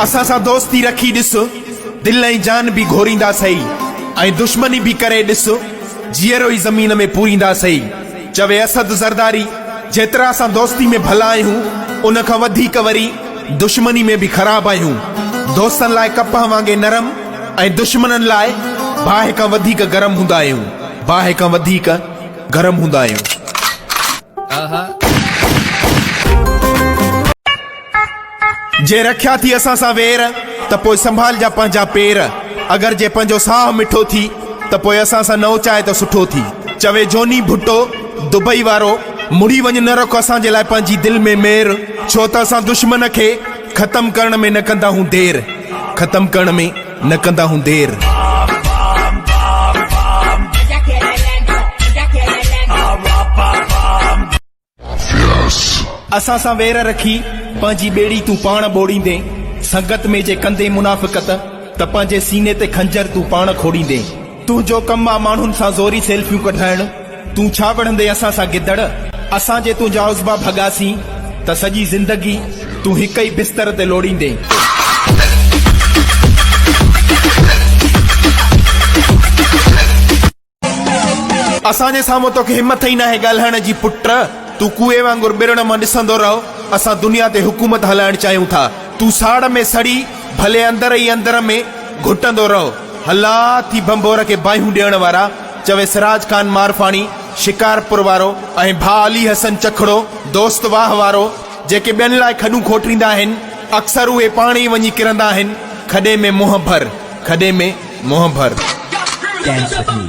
اسان سان دوستي رکي ڏس، دل ۽ جان به گهوريندا سهي ۽ دشمني به ڪري ڏس، جيئرو ئي زمين ۾ پوريندا سهي. چوي اسد زرداري، جيترا اسان دوستي ۾ ڀلا آهيون، ان کان وڌيڪ وري دشمني ۾ به خراب آهيون. دوستن لاء ڪپهه وانگي نرم ۽ دشمنن لاء باهه کان وڌيڪ گرم هوندا آهيون. باهه کان وڌيڪ گرم هوندا آهيون. جي رکيا ٿي اسان سان وير، ته پوء سنڀالجا پنهنجا پير. اگر جي پنهنجو ساهه مٺو ٿي، ته پوء اسان سان نه اچائي ته سٺو ٿي. چوي جوني ڀٽو دبئي وارو، مڙي وڃ نه رک اسان جي لاء پنهنجي دل ۾ مير. ڇو ته اسان دشمن کي ختم ڪرڻ ۾ نه ڪندا هون دير، ختم ڪرڻ ۾ نه ڪندا هون دير. اسان سان وير رکي پنهنجي ٻيڙي تون پاڻ ٻوڙيندين، سنگت ۾ جي ڪندين منافقت ته پنهنجي سيني تي خنجر تون پاڻ کوڙيندين. تنهنجو ڪم آ ماڻهن سان زوري سيلفيون ڪڍائڻ، تون ڇا وڙهندين اسان سان گدڙ، اسان جي تنهنجا عضوا ڀڳاسين ته سڄي زندگي تون هڪ ئي بستر تي لوڙيندين. اسان جي سامهون توکي همٿ ئي ناهي ڳالهائڻ جي پٽ، تون ڪوئي وانگر ٻرڻ مان ڏسندو رهه، اسان دنيا تي حڪومت هلائڻ چاهيون ٿا، تون ساڙ ۾ سڙي ڀلي اندر ئي اندر ۾ گهٽندو رهه. هلا ٿي ڀنڀور کي باهيون ڏيڻ وارا، چوي سراج خان معرفاڻي، شڪارپور وارو، ۽ ڀاء علي حسن چکڙو، دوست واهه وارو، جيڪي ٻين لاء کڏون کوٽريندا آهن، اڪثر اهي پاڻ ئي وڃي ڪرندا آهن، کڏي ۾ منهن ڀر، کڏي ۾ منهن ڀر. Dance with me.